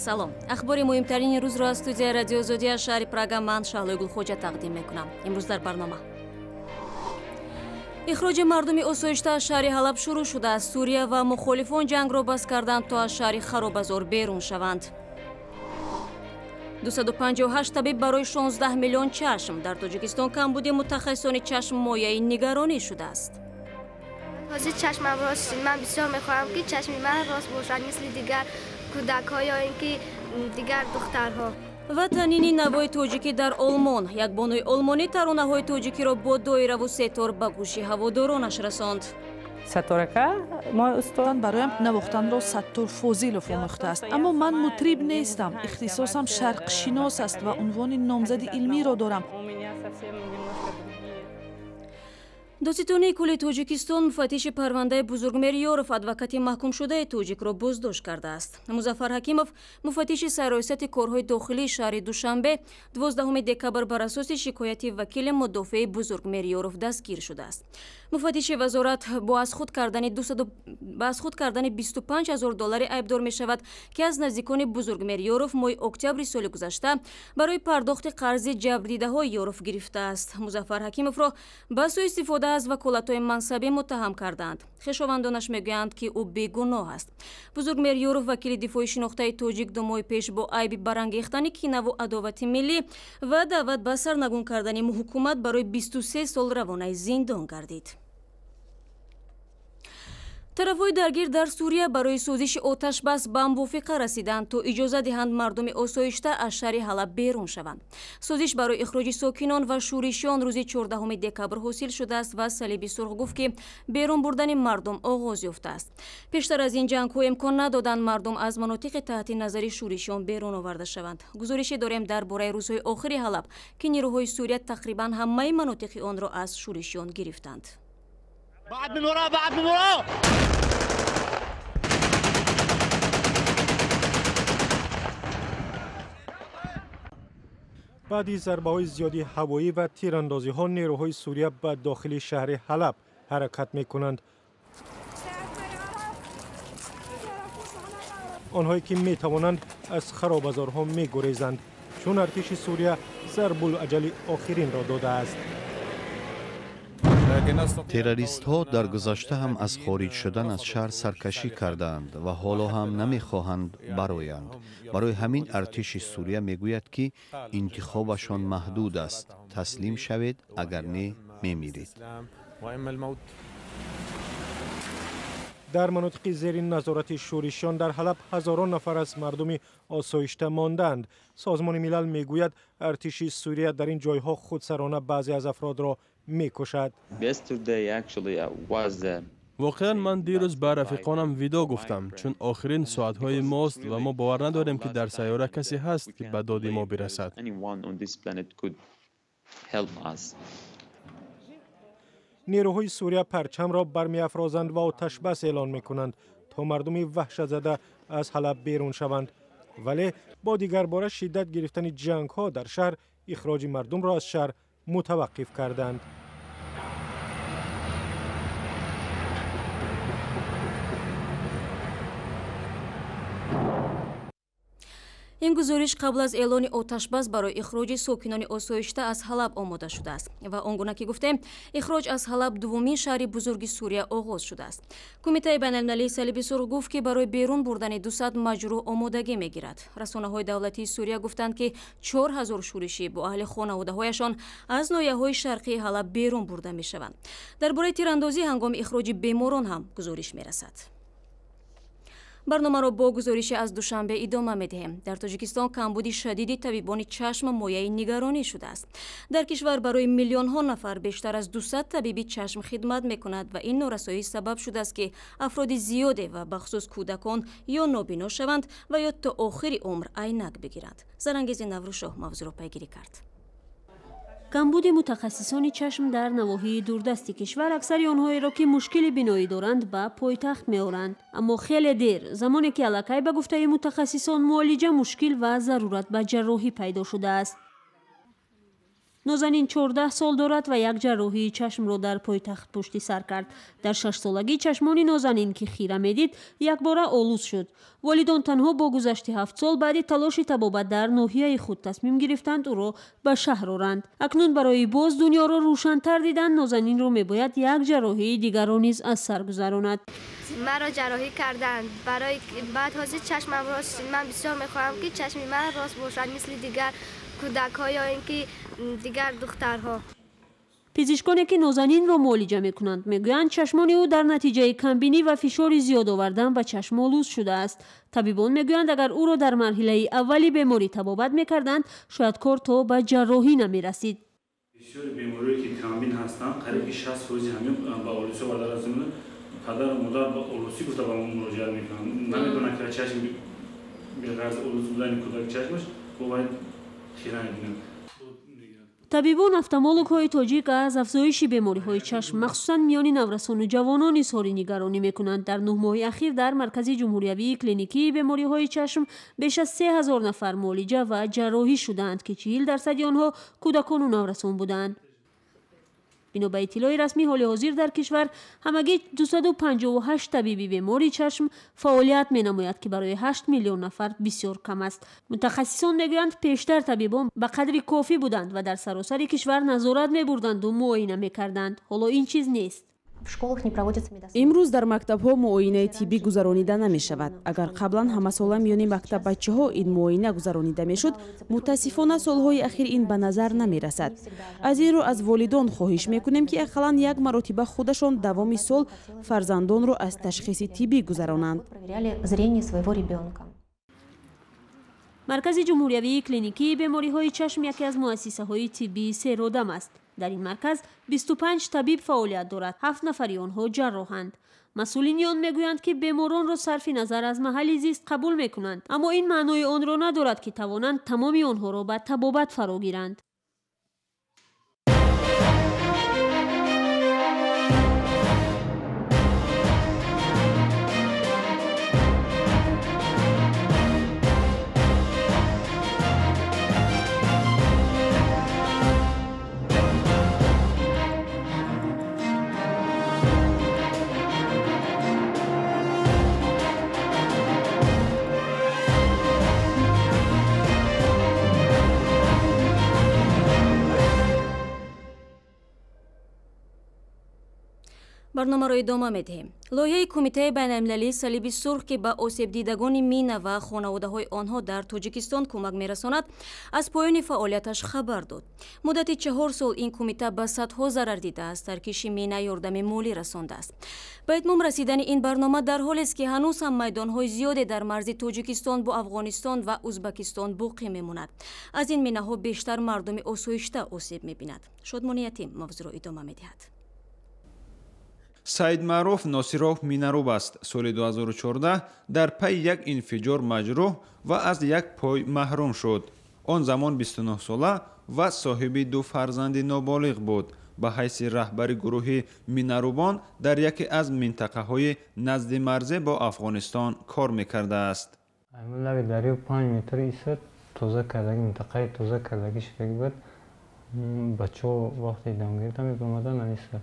Салом. Ахбори муҳимтарини рӯзро аз студияи Радиои Озодӣ аз шаҳри Прага ман Шаҳлои Гулхоҷа тақдим мекунам. Имрӯз дар барнома: ихроҷи мардуми осоишта аз шаҳри Ҳалаб шурӯъ шудааст. Сурия ва мухолифон ҷангро бас карданд, то аз шаҳри харобазор берун шаванд. 258 табиб барои 16 миллион чашм. Дар Тоҷикистон камбуди мутахассисони чашм мояи нигаронӣ шудааст. Ҳозир чашмам рост шуд. Ман бисёр мехоҳам, ки чашми ман рост бошад, мисли дигар кӯдакҳо ё ин ки дигар духтарҳо. Ва танини навои тоҷикӣ дар Олмон. Як бонуи олмонӣ таронаҳои тоҷикиро бо доираву сетор ба гӯши ҳаводоронаш расонд. Сатторака мой устод. Бароям навохтанро Саттор Фозилов омӯхтааст, аммо ман мутриб нестам. Ихтисосам шарқшинос аст ва унвони номзади илмиро дорам. У меня совсем немножко другие. Додситонии кулли Тоҷикистон муфаттиши парвандаи Бузургмер Ёров, адвокати маҳкумшудаи тоҷикро боздошт кардааст. Музаффар Ҳакимов, муфаттиши Сарраёсати корҳои дохилии шаҳри Душанбе, 12 декабр бар асоси шикояти вакили мудофеи Бузургмер Ёров дастгир шудааст. Муфаттиши вазорат бо аз худ кардани 25 ҳазор доллари айбдор мешавад, ки аз наздикони Бузургмер Ёров моҳи октябри соли гузашта барои пардохти қарзи ҷабрдидаҳои Ёров гирифтааст. Музаффар Ҳакимовро ба суистифода аз ваколатҳои мансабӣ муттаҳам карданд. Хешовандонаш мегӯянд, ки ӯ бегуноҳ аст. Бузургмер Ёров, вакили дифои шинохтаи тоҷик, 2 моҳи пеш бо айби барангехтани кинаву адовати миллӣ ва даъват ба сарнагун кардани ҳукумат барои 23 сол равонаи зиндон гардид. Тарафҳои даргир дар Сурия барои созиши оташбас ба мувофиқа расиданд, то иҷоза диҳанд мардуми осоишта аз шаҳри Ҳалаб берун шаванд. Созиш барои ихроҷи сокинон ва шӯришиён рӯзи 14 декабр ҳосил шудааст ва Салиби Сурх гуфт, ки берун бурдани мардум оғоз ёфтааст. Пештар аз ин ҷангҳо имкон надоданд мардум аз манотиқи таҳти назари шӯришиён берун оварда шаванд. Гузорише дорем дар бораи рӯзҳои охири Ҳалаб, ки нерӯҳои Сурия тақрибан ҳамаи манотиқи онро аз шӯришиён гирифтанд. بعد من وراه، بعد من وراه. Баъди зарбаҳои зиёди ҳавоӣ ва тирандозиҳо нерӯҳои Сурия ба дохили шаҳри Ҳалаб ҳаракат мекунанд. Онҳое ки метавонанд, аз харобазорҳо мегурезанд, чун артиши Сурия зарбулаҷали охиринро додааст. Террористҳо дар гузашта ҳам аз хориҷ шудан аз шаҳр саркашӣ кардаанд ва ҳоло ҳам намехоҳанд бароянд. Барои ҳамин артиши Сурия мегӯяд, ки интихобашон маҳдуд аст: таслим шавед, агар не, мемиред. Дар манотиқи зери назорати шӯришиён дар Ҳалаб ҳазорон нафар аз мардуми осоишта мондаанд. Созмони Милал мегӯяд, артиши Сурия дар ин ҷойҳо худсарона баъзе аз афродро мекушад. Воқеан, ман дирӯз ба рафиқонам видоъ гуфтам, чун охирин соатҳои мост ва мо бовар надорем, ки дар сайёра касе ҳаст, ки ба доди мо бирасад. Нерӯҳои Сурия парчамро бармеафрозанд ва оташбас эълон мекунанд, то мардуми ваҳшатзада аз Ҳалаб берун шаванд. Вале бо дигарбора шиддат гирифтани ҷангҳо дар шаҳр ихроҷи мардумро аз шаҳр мутаваққиф карданд. Ин гузориш қабл аз эълони оташбас барои ихроҷи сокинони осоишта аз Ҳалаб омода шудааст ва он гуна ки гуфтем, ихроҷ аз Ҳалаб, дуввумин шаҳри бузурги Сурия, оғоз шудааст. Кумитаи байналмилалии Салиби Сурх гуфт, ки барои берун бурдани 200 маҷрӯҳ омодагӣ мегирад. Расонаҳои давлатии Сурия гуфтанд, ки 4000 шӯришӣ бо аҳли хонаводаҳояшон аз ноҳияҳои шарқии Ҳалаб берун бурда мешаванд. Дар бораи тирандозӣ ҳангоми ихроҷи беморон ҳам гузориш мерасад. Барномаро бо гузорише аз Душанбе идома медиҳем. Дар Тоҷикистон камбуди шадиди табибони чашм мояи нигаронӣ шудааст. Дар кишвар барои миллионҳо нафар бештар аз 200 табиби чашм хидмат мекунад ва ин норасоӣ сабаб шудааст, ки афроди зиёде ва бахусус кӯдакон ё нобино шаванд ва ё то охири умр айнак бигиранд. Зарангези Наврӯзшоҳ мавзӯъро пайгирӣ кард. Камбуди мутахассисони чашм дар навоҳии дурдасти кишвар аксари онҳоеро, ки мушкили биноӣ доранд, ба пойтахт меоранд. Аммо хеле дер, замоне ки аллакай, ба гуфтаи мутахассисон, муолиҷа мушкил ва зарурат ба ҷарроҳӣ пайдо шудааст. Нозанин 14 сол дорад ва як ҷарроҳии чашмро дар пойтахт пушти сар кард. Дар 6-солагӣ чашмони Нозанин, ки хира медид, якбора олуз шуд. Волидон танҳо бо гузашти 7 сол баъди талоши табобат дар ноҳияи худ тасмим гирифтанд ӯро ба шаҳр оранд. Акнун барои боз дунёро рӯшантар дидан Нозанинро мебояд як ҷарроҳии дигарро низ аз сар гузаронад. Маро ҷарроҳӣ карданд. Барои баъд ҳозир чашмам рост. Ман бисёр мехоҳам, ки чашми ман рост бошад, мисли дигар кӯдакҳо ё ин ки дигар духтарҳо. Пизишконе, ки Нозанинро муолиҷа мекунанд, мегӯянд, чашмони ӯ дар натиҷаи камбинӣ ва фишори зиёд овардан ба чашм олуз шудааст. Табибон мегӯянд, агар ӯро дар марҳилаи аввали беморӣ табобат мекарданд, шояд кор то ба ҷарроҳӣ намерасид. Бисёри бемориҳое, ки камбин ҳастанд, қариб ки 60% ҳамин ба олусӣ оварда расонда. Падару модар ба олусӣ гуфта ба мо муроҷиат мекунанд, намедонанд, ки чашм беғарз олус будани кӯдак чашмаш бо бояд хира мебинад. Табибон, офтальмологҳои тоҷик аз афзоиши бемориҳои чашм, махсусан миёни наврасону ҷавонон, изҳори нигаронӣ мекунанд. Дар 9 моҳи ахир дар Маркази ҷумҳуриявии клиникии бемориҳои чашм беш аз 3000 нафар муолиҷа ва ҷарроҳӣ шудаанд, ки 40% онҳо кӯдакону наврасон буданд. Бино ба иттилои расмӣ, ҳоли ҳозир дар кишвар ҳамагӣ 258 табиби бемори чашм фаъолият менамояд, ки барои 8 миллион нафар бисёр кам аст. Мутахассисон мегӯянд, пештар табибон ба қадри кофӣ буданд ва дар саросари кишвар назорат мебурданду муоина мекарданд. Ҳоло ин чиз нест. Имрӯз дар мактабҳо муоинаи тиббӣ гузаронида намешавад. Агар қаблан ҳамасола миёни мактаббачаҳо ин муоина гузаронида мешуд, мутаассифона, солҳои ахир ин ба назар намерасад. Аз ин рӯ аз волидон хоҳиш мекунем, ки ақаллан як маротиба худашон давоми сол фарзандонро аз ташхиси тиббӣ гузаронанд. Маркази ҷумҳуриявии клиникии бемориҳои чашм яке аз муассисаҳои тиббии серодам аст. Дар ин марказ 25 табиб фаъолият дорад, 7 нафари онҳо ҷарроҳанд. Масъулини он мегӯянд, ки беморонро сарфи назар аз маҳалли зист қабул мекунанд, аммо ин маънои онро надорад, ки тавонанд тамоми онҳоро ба табобат фаро гиранд. Барномаро идома медиҳем. Лоиҳаи Кумитаи байналмилалии Салиби Сурх, ки ба осебдидагони мина ва хонаводаҳои онҳо дар Тоҷикистон кӯмак мерасонад, аз поёни фаъолияташ хабар дод. Муддати 4 сол ин кумита ба садҳо зарардида аз таркиши мина ёрдами молӣ расондааст. Ба итмом расидани ин барнома дар ҳолест, ки ҳанӯз ҳам майдонҳои зиёде дар марзи Тоҷикистон бо Афғонистон ва Узбакистон боқӣ мемонад. Аз ин минаҳо бештар мардуми осоишта осеб мебинад. Шодмони Ятим мавзӯъро идома медиҳад. Саидмаъруф Носиров минаруб аст. Соли 2014 дар пайи як инфиҷор маҷрӯҳ ва аз як пой маҳрум шуд. Он замон 29-сола ва соҳиби ду фарзанди ноболиғ буд. Ба ҳайси раҳбари гурӯҳи минарубон дар яке аз минтақаҳои назди марзе бо Афғонистон кор мекардааст. Лаби дарё 5 метр иса тоза кардаги, минтақаи тоза кардагӣ шудаги буд. Бачаҳо вақте дам гирифта мебаромаданд, аниса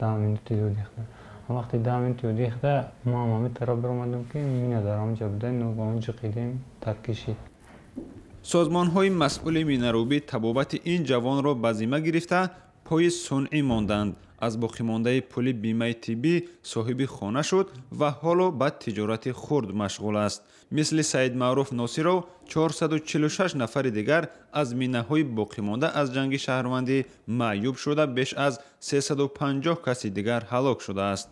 10 минути ёдихта, вақти 10 минути ёдихта мо ҳам ҳамин тараф баромадем, ки мина дар ҳамонҷа буда, ба он ҷиқидем, таркишид. Созмонҳои масъули минарубӣ табобати ин ҷавонро ба зимма гирифта, пои сунъӣ монданд. Аз боқимондаи пули бимаи тиббӣ соҳиби хона шуд ва ҳоло ба тиҷорати хурд машғул аст. Мисли Саидмаъруф Носиров 446 нафари дигар аз минаҳои боқимонда аз ҷанги шаҳрвандӣ маъюб шуда, беш аз 350 каси дигар ҳалок шудааст.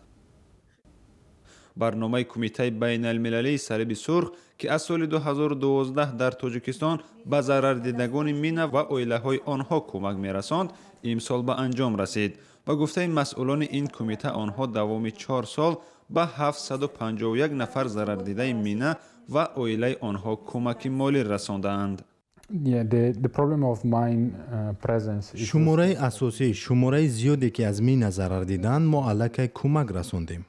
Барномаи Кумитаи байналмилалии Салиби Сурх, ки аз соли 2012 дар Тоҷикистон ба зарардидагони мина ва оилаҳои онҳо кӯмак мерасонд, имсол ба анҷом расид. Ба гуфтаи масъулони ин кумита, онҳо давоми 4 сол ба 751 нафар зарардидаи мина ва оилаи онҳо кӯмаки молӣ расондаанд. Шумораи асосӣ, шумораи зиёде, ки аз мина зарар диданд, мо аллакай кӯмак расондем.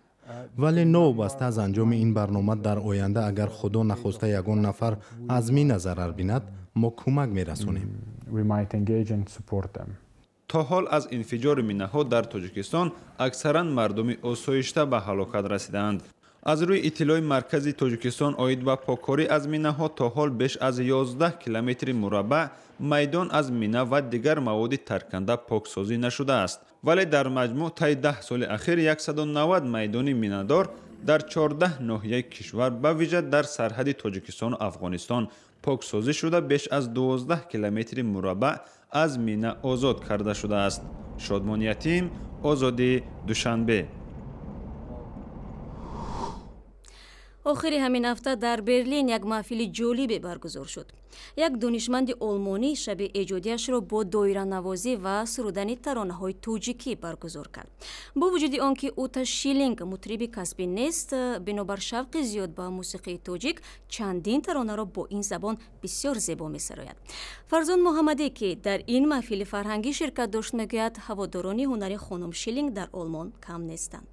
Вале новобаста аз анҷоми ин барнома, дар оянда, агар, худо нахоста, ягон нафар аз мина зарар бинад, Мо кӯмак мерасонем. То ҳол аз инфиҷори минаҳо дар Тоҷикистон аксаран мардуми осоишта ба ҳалокат расидаанд. Аз рӯи иттилои Маркази Тоҷикистон оид ба поккорӣ аз минаҳо, то ҳол беш аз 11 километри мураббаъ майдон аз мина ва дигар маводи тарканда поксозӣ нашудааст. Вале дар маҷмӯъ таи 10 соли ахир 190 майдони минадор дар 14 ноҳияи кишвар, ба вижа дар сарҳади Тоҷикистону Афғонистон поксозӣ шуда, беш аз 12 километри мураббаъ аз мина озод карда шудааст. Шодмон Ятим, Озодӣ, Душанбе. Охири ҳамин ҳафта дар Берлин як маҳфили ҷолибе баргузор шуд. Як донишманди олмонӣ шаби эҷодиашро бо доиранавозӣ ва сурудани таронаҳои тоҷикӣ баргузор кард. Бо вуҷуди он ки Ута Шилинг мутриби касбӣ нест, бинобар шавқи зиёд ба мусиқии тоҷик чандин таронаро бо ин забон бисёр зебо месарояд. Фарзон Муҳаммадӣ, ки дар ин маҳфили фарҳангӣ ширкат дошт, мегӯяд, ҳаводорони ҳунари хонум Шилинг дар Олмон кам нестанд.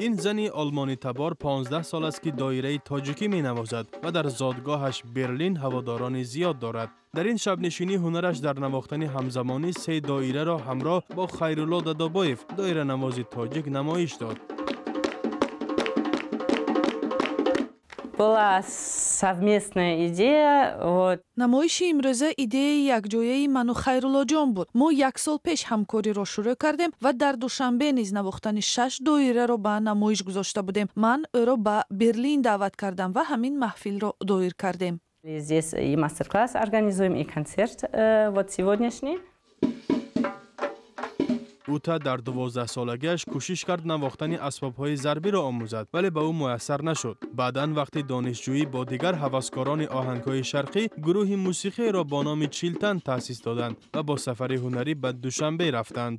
Ин зани олмонитабор 15 сол аст, ки доираи тоҷикӣ менавозад ва дар зодгоҳаш Берлин ҳаводорони зиёд дорад. Дар ин шабнишинӣ ҳунараш дар навохтани ҳамзамонӣ се доираро ҳамроҳ бо Хайрулло Дадобоев, доиранавози тоҷик, намоиш дод. Была совместная идея. Вот. Намоиши имрӯза идеяи якҷояи ману Хайруллоҷон буд. Мо як сол пеш ҳамкориро шурӯъ кардем ва дар Душанбе низ навохтани шаш доираро ба намоиш гузошта будем. Ман ӯро ба Берлин даъват кардам ва ҳамин маҳфилро доир кардем. Здесь и мастер-класс организуем, и концерт вот сегодняшний. Ута дар 12-солагиаш кӯшиш кард навохтани асбобҳои зарбиро омӯзад, вале ба ӯ муяссар нашуд. Баъдан вақти донишҷӯӣ бо дигар ҳаваскорони оҳангҳои шарқӣ гурӯҳи мусиқиеро бо номи Чилтан таъсис доданд ва бо сафари ҳунарӣ ба Душанбе рафтанд.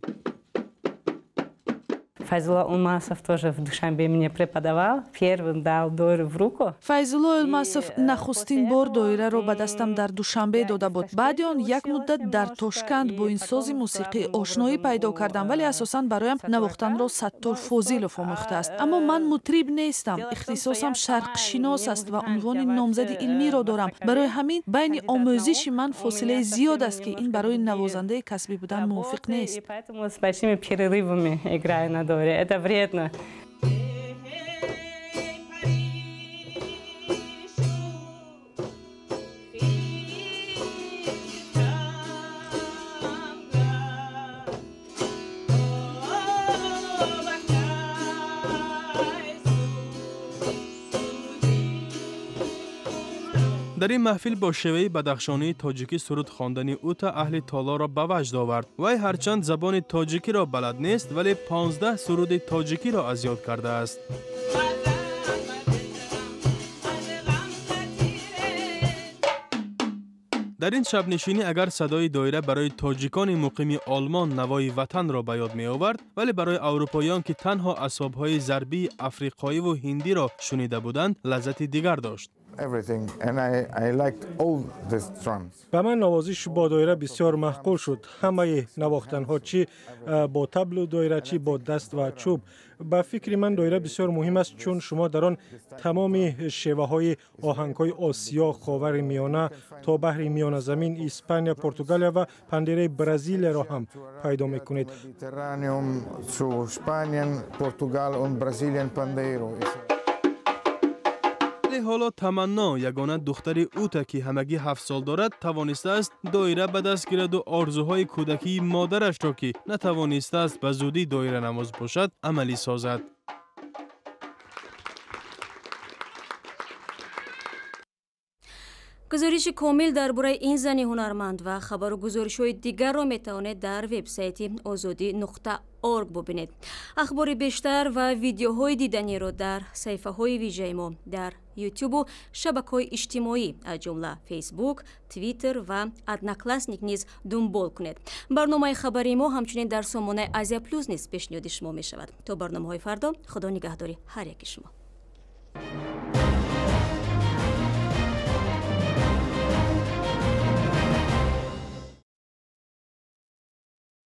Файзулло Улмасов тоже в Душанбе мне преподавал, первым дал дойру в руку. Файзулло Улмасов нахустин бор доираро ба дастам дар Душанбе дода буд. Баъди он як муддат дар Тошканд бо ин сози мусиқӣ ошноӣ пайдо кардам, вале асосан бароям навохтанро Саттор Фозилов омӯхтааст. Аммо ман мутриб нестам, ихтисосам шарқшинос аст ва унвони номзади илмиро дорам. Барои ҳамин байни омӯзиши ман фосилаи зиёд аст, ки ин барои навозандаи касбӣ будан мувофиқ нест. Поэтому с большими перерывами играю на дойре. Это вредно. Дар ин маҳфил бо шеваи бадахшонии тоҷикӣ суруд хондани Ута аҳли толорро ба ваҷд овард. Вай ҳарчанд забони тоҷикиро балад нест, вале 15 суруди тоҷикиро аз ёд кардааст. Дар ин шабнишинӣ агар садои доира барои тоҷикони муқими Олмон навои ватанро ба ёд меовард, вале барои аврупоён, ки танҳо асбобҳои зарбии африқоиву ҳиндиро шунида буданд, лаззати дигар дошт. Ба ман навозиш бо доира бисёр маъқул шуд. Ҳамаи навохтанҳо, чӣ бо таблу доира, чӣ бо даст ва чӯб. Ба фикри ман доира бисёр муҳим аст, чун шумо дар он тамоми шеваҳои оҳангҳои Осиё, Ховари Миёна то баҳри Миёназамин, Испания, Португалия ва пандираи Бразилияро ҳам пайдо мекунед. Вале ҳоло Таманно, ягона духтари Ута, ки ҳамагӣ 7 сол дорад, тавонистааст доира ба даст гираду орзуҳои кӯдакии модарашро, ки натавонистааст ба зудӣ доиранавоз бошад, амалӣ созад. Гузориши комил дар бораи ин зани ҳунарманд ва хабару гузоришҳои дигарро метавонед дар вебсайти озодӣ нуқта орг бубинед. Ахбори бештар ва видеоҳои диданиро дар саҳифаҳои вижаи мо дар ютубу шабакаҳои иҷтимоӣ, аз ҷумла Фейсбук, Твиттер ва Одноклассник низ дунбол кунед. Барномаи хабарии мо ҳамчунин дар сомонаи Азия Плюс низ пешниҳоди шумо мешавад. То барномаҳои фардо, Худо нигаҳдори ҳар яки шумо.